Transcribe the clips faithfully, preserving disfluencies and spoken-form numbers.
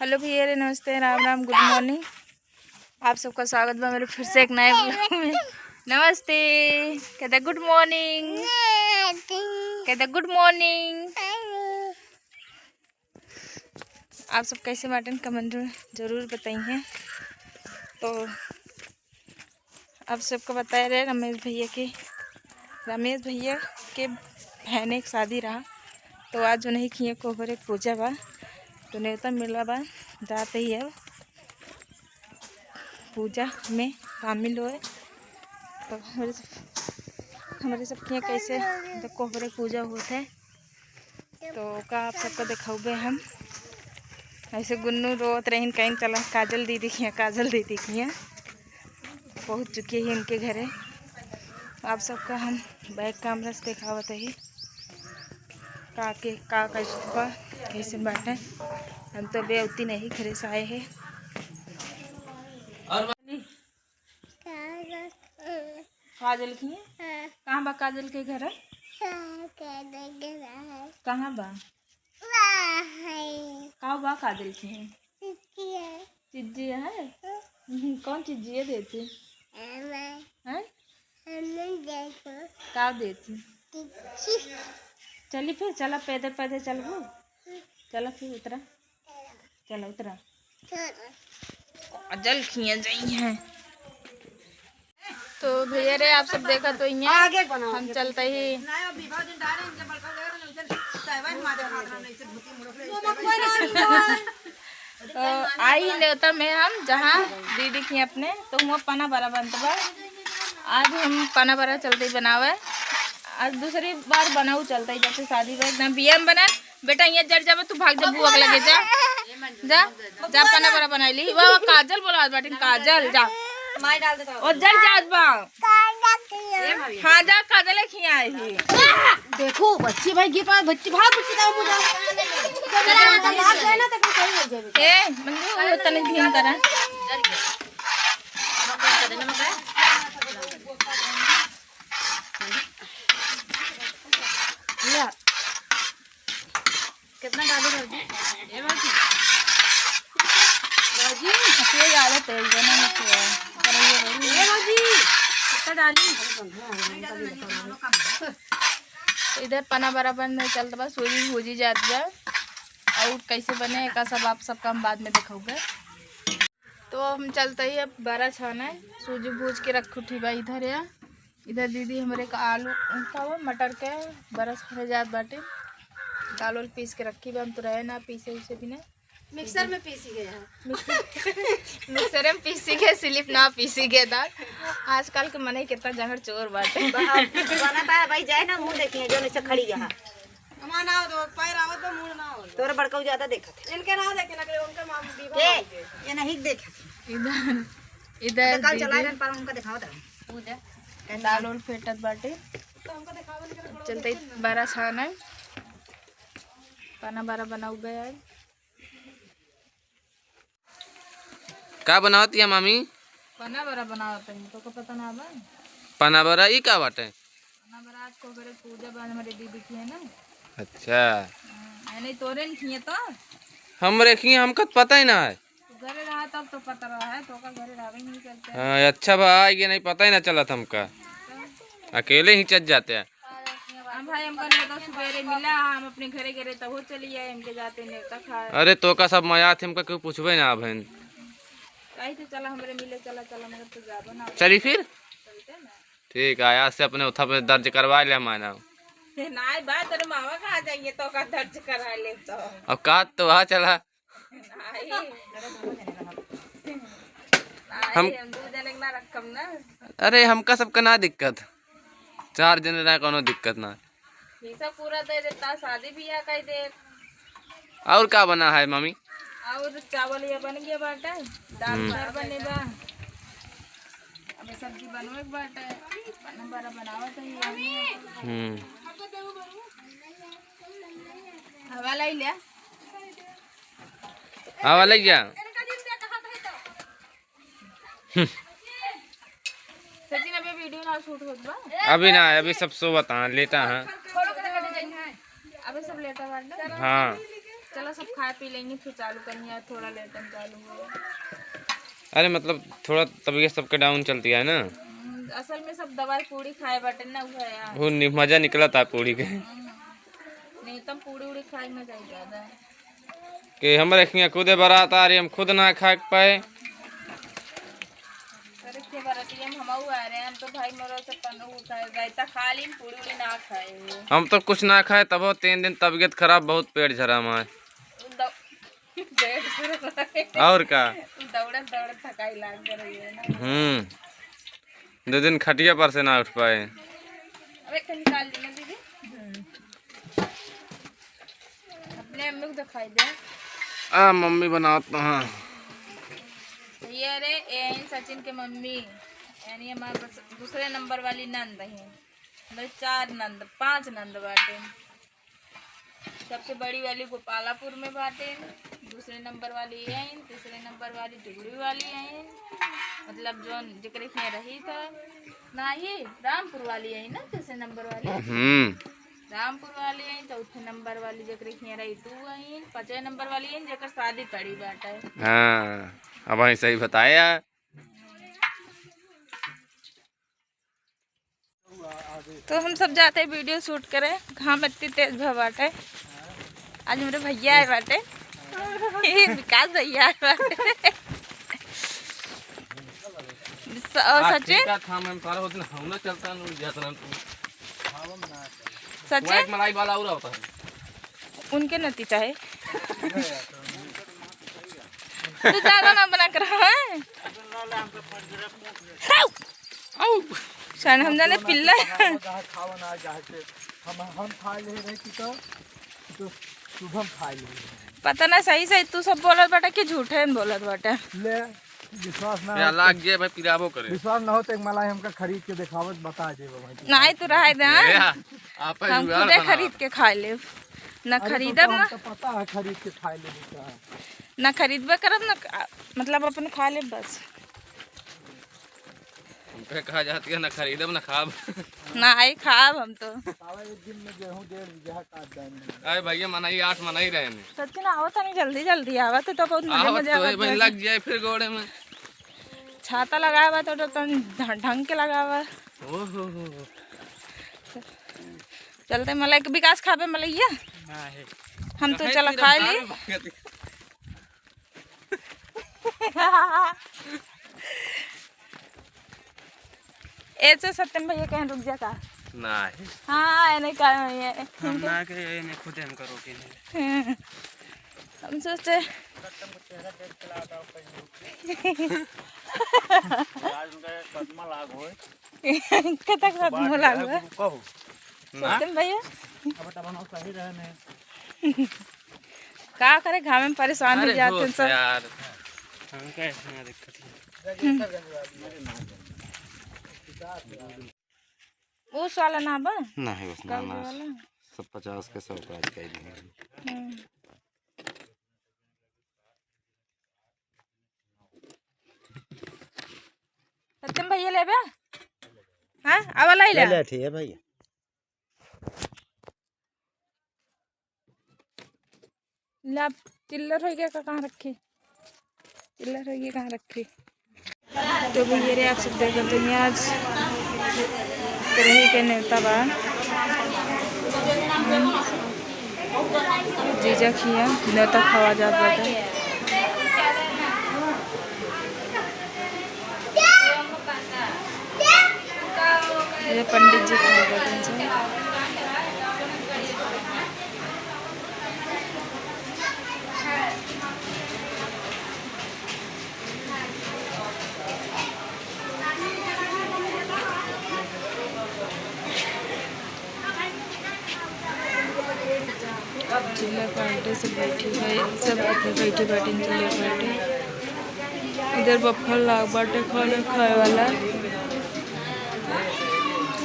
हेलो भैया रे, नमस्ते, राम राम, गुड मॉर्निंग। आप सबका स्वागत बा मेरे फिर से एक नए ब्लॉग में। नमस्ते, कहते गुड मॉर्निंग, कहते गुड मॉर्निंग। आप सब कैसे बाटेन, कमेंट में जरूर बताइए। तो आप सबको बताए रहे रमेश भैया के, रमेश भैया के बहने के शादी रहा, तो आज उन्हीं के हियाँ कोहबर के पूजा बा, तो नेवता मिला बा, जाते ही अब पूजा में शामिल होए। तो हमरे सब, हमरे सब के हियाँ कैसे तो कोहबर के पूजा होत है, तो का आप सबको दिखाऊबे हम। ऐसे गुन्नू रोत रहीन, कहीं चला काजल दीदी के हियाँ, काजल दीदी के हियाँ पहुँच चुके ही इनके घरे। आप सबका हम बैक कैमरा से दिखावत ही का के का कैसे बा, कैसे बाटे। हम तो अबे उतनी नहीं घरे से आए हैं। और काजल के हियाँ? हाँ। कहाँ बा काजल के घर? हाँ, काजल के घर। कहाँ बा? वहाँ है। का बा काजल के हियाँ? चिज्जी है। चिज्जी है? हाँ। हम्म, कौन चिज्जी है देती? हमें। हैं? हमें देखो। का देती? चिज्जी। चली फिर, चला पैदल, पैदल चलबू। हम्म। चला फिर उतरा। चला उतरा। चला। काजल खिया जाई है। तो भैया रे, आप सब देखा तो इहाँ आगे बनाओ। हम चलते ही तो आई नेवता में हम जहाँ दीदी की अपने, तो हुआँ पना बरा बनत बा। आज हम पना बरा चलते ही बनावे। आज दूसरी बार बनाऊ चलते ही, जब से शादी बा, एकदम बिया में बना। बेटा, यहाँ जर जाबे, तू भाग जा बुआ के लगे, जा, जा, जा, पना बरा बनाई ली। वाह, वाह, काजल बोलावत बाटिन, काजल, जा। माई डाल देता। और जर जात बा। हाँ, जा, काजल खिया आई ही। देखो, बच्ची भाई, गिर पड़ा, बच्ची, भाग, बच्ची, जाओ, मुझे। जब मेरा हाथ भाग जाए ना, तो फिर सही हो जाए। ए, मंजू, वो तनिक धीम करा। या। कितना डालू भौजी? ए भौजी। भौजी। ये ज्यादा तेल देना मत हुआ। ए भौजी। कितना डाली? इधर पना बरा बन चलत बा, सूजी भूजी जात बा। और कैसे बने, एका सब आप सबका हम बाद में दिखाऊंगा। तो हम चलते ही अब बरा छाने, सूजी भूज के रख उठी बा इधर या। इधर दीदी हमरे का आलू, का हुआ, मटर के बरा छाने जात बाटे। आलू पीस के रखी बा, हम तो रहे ना पीसे उसे भी ना। मिक्सर में पीसी गया है। मिक्सर, मिक्सर में पीसी गए, स्लिप ना पीसी गए दाल। आजकल के मनई कितना जहर चोर बाटे। बा-, अब बनाता है भाई, जाए ना मुँह देखिए, जो ऐसे खड़ी यहाँ। हमार ना हो तो पैर आवत बा, मुड़ ना हो। तोरे बड़काऊ ज्यादा देखत है। इनके ना देखे ना करे, उनके माँ बीबा के? हो गए। ये नहीं देखत है। इधर, इधर तो कल चला दीदी। गए पर उनका दिखावत रहे। पूजा। दाल उल फेटत बाटे। तो हमको दिखावन के बड़ा चलते देखिए ना। बरा छाना है। पना बरा बनाऊ गया है। का बनावत या मामी? पना बरा बनावत है, तो को पता ना बा? पना बरा ई का बाटे? पना बरा आज कोहबरे पूजा बा हमारे दीदी की है ना। अच्छा। हाँ, आ नहीं तोरे नहीं किए तो? हमरे किए, हमका तो पता ही ना है। तू घरे रहा तब तो पता रहा है, तो का घरे रहबे नहीं करते। हाँ, अच्छा बा, आ गए नहीं पता ही ना चलत हमका। तो? अकेले ही चल जाते हैं। हाँ भाई, हमका नेवता सुबेरे मिला, हम अपने घरे गए तब वो चली आए, हमके जाते नेवता खाए। अरे तो का सब मया थे, हमका क्यों पूछबे ना बहन। कही तो चला हमरे मिले, चला, चला, मगर तू जाबो ना। चली फिर? चलते ना। ठीक है, आज से अपने उठा पे दर्ज करवा लिया माना। ते नाई बा, तेरे मामा कहाँ जाइए तो का दर्ज करा ले तो। अब का तो वहाँ चला। नाई। नाई, हम हम दो जने के ना रखम ना। अरे हमका सबका ना दिक्कत, चार जने रहे कोनो दिक्कत ना। हिस्सा पूरा दे देता, शादी ब्याह कर दे। और का बना है मम्मी? और चावल ये बन गया बाटे, दाल हम्म। चार बने बा, अबे सब्जी बनवे के बाटे, बना बड़ा बनावत है ये। हम्म। हवा लाई ले। हवा लाई जा। सचिन, अबे वीडियो ना शूट होत बा? अभी ना, अभी सब सोवत हैं, लेटा हैं। अबे सब लेटा बाटे। हाँ। चला, सब खाए पी लेंगे, फिर चालू करेंगे, आज थोड़ा लेट हम चालू हो। अरे, मतलब, थोड़ा तबीयत सबके डाउन चलती है ना। हम्म, असल में सब दवाई पूड़ी खाए बाटे ना, उहे यार। वो नि-, मजा निकला था पूड़ी के। हम्म, नहीं तो हम पूड़ी उड़ी खाए ना जाए ज्यादा। कि हमरे खिया खुदे बारात आ रही, हम खुद ना खा के पाए। अरे, के बाराती हम हमहू आ रहे हैं, हम तो भाई मोरो से पन-, वो खाए, रायता खा ली, पूड़ी उड़ी ना खाए। हम तो कुछ ना खाए, तबो तीन दिन तबीयत खराब, बहुत पेट झरा हमारे। उ दौ-, पेट झरा है। और का? उ दौड़त दौड़त थकाई लाग रही है ना। हम्म, दो दिन खटिया पर से ना उठ पाए। अब एक निकाल ली ना दीदी। हम्म। अपने अम्मी को दिखाई दे। आ, मम्मी बनात तो हैं। तो ये रे, ये हैं सचिन के मम्मी, यानी हमारे बस दूसरे नंबर वाली नंद हैं। मतलब चार नंद, पांच नंद बाटे। सबसे बड़ी वाली गोपालापुर में बाटे, दूसरे नंबर वाली ये हैं, तीसरे नंबर वाली डुगरी वाली हैं, मतलब जौन जेकरे के रही था, नाही, रामपुर वाली है ना, तीसरे नंबर वाली। हम्म। रामपुर वाली है, चौथे नंबर वाली जेकरे के रही तू है, पाँचवे नंबर वाली है जेकर शादी पड़ी बाटे। हाँ, अब वहीं सही बताया। तो हम सब जाते हैं वीडियो शूट करे, घाम इतनी तेज भा बाटे। आज मेरे भैया आए बाटे, ये विकास भैया आए बाटे। स-, और आज सचिन? ठीक है, था, मैं सारा होते ना, हम ना चलता, हम लोग जाता ना, तू। सचिन? वो एक मलाई वाला और होता है। उनके नतीजा है। तू ज्यादा ना बना कर रहा है। शायद हम जाने पिल्ला। हम, हम खा ले रहे कि तो, तो शुभम खा ले रहे। पता ना सही सही तू सब बोलत बाटा कि झूठे में बोलत बाटा। ले, विश्वास ना या हो लाग तो, जे भाई पिराबो करे। विश्वास ना हो तो एक मलाई हमका खरीद के देखावत बता दे भाई। नहीं, तू रहे दे, हाँ? ए, आप हम जुगाड़ खुदे बनाओ। खरीद के खा लेब। ना अरे तो खरीदब तो ना। हमका पता है खरीद के खा लेबे का। ना खरीदबे करब ना, मतलब अपन खा लेब बस। हमके कहा जाती है ना खरीदब ना खाब। ना आई खाब हम तो। साला एक दिन में गेहूं डेढ़ बीघा काट जाएंगे। अरे भैया, मनई आठ मनई रहे ने। सच्ची ना, आवत नहीं, जल्दी जल्दी आवत तो बहुत मजे आवत मजे तो है आवत भाई, है। लग जाए फिर गोड़े में। छाता लगावा तो, तो तन ढ-, ढंग के लगावा। ओ हो हो हो। चलते मला एक विकास खाबे मलैया। ना है। हम तो काहे चला तेरा खाए ली। दाल में भागत है? ऐसे सत्यम भैया कहीं रुक जा का? ना है। हाँ, एने का है? हम ना के, एने खुदे हमका रोके नहीं। हम्म। हम सोचे। आज उनका सदमा लाग होए। कतक सदमा लाग होए? कहो। ना। सत्यम भैया। अब तब हम सही रहे नहीं। का करे, घाम में परेशान हो अरे जाते हैं दोस्त सब। यार। हमका इतना दिक्कत है। हम्म। उस वाला ना बा? नहीं, बस ना, कागज ना। वाला? सब पचास के सब काज कई दिए। हम्म। सत्यम भैया लेबे? हाँ, अब लाई ले। ले, ले, ठीक है भैया। ला, चिल्लर हो गया का, कहाँ रखी? चिल्लर हो गया, कहाँ रखी? तो भैया रे, आप सब देख सकते हैं, आज करही के नेवता बा। हम्म, जीजा खिया नेवता खावा जात बाटे। ये पंडित जी खड़ा बाटे इनसे। चिल्ला पार्टी से बैठी है, सब अपने बैठी बाटिन चिल्ला पार्टी। इधर बफर लाग बाटे खाना खाए वाला,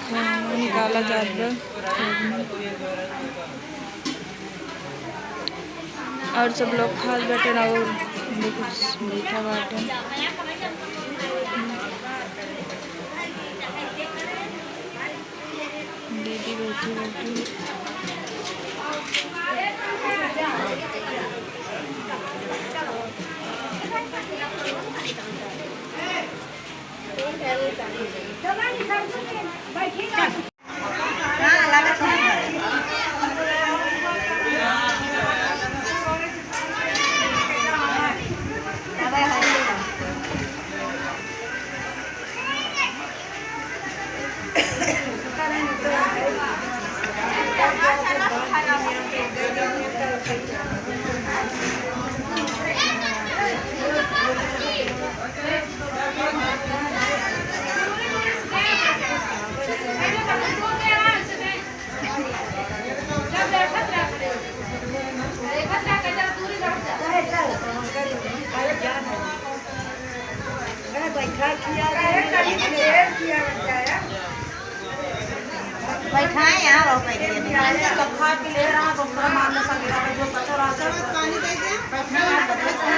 खाना निकाला जात बा। और सब लोग खात बाटे और भी कुछ बैठा बाटे। दीदी बैठी बैठी। बैठाए यहाँ रहो, बैठे। सब खा पी ले रहा, दूसरा मामला सब गिरा, जो बचा रहा, सब पानी दे दे।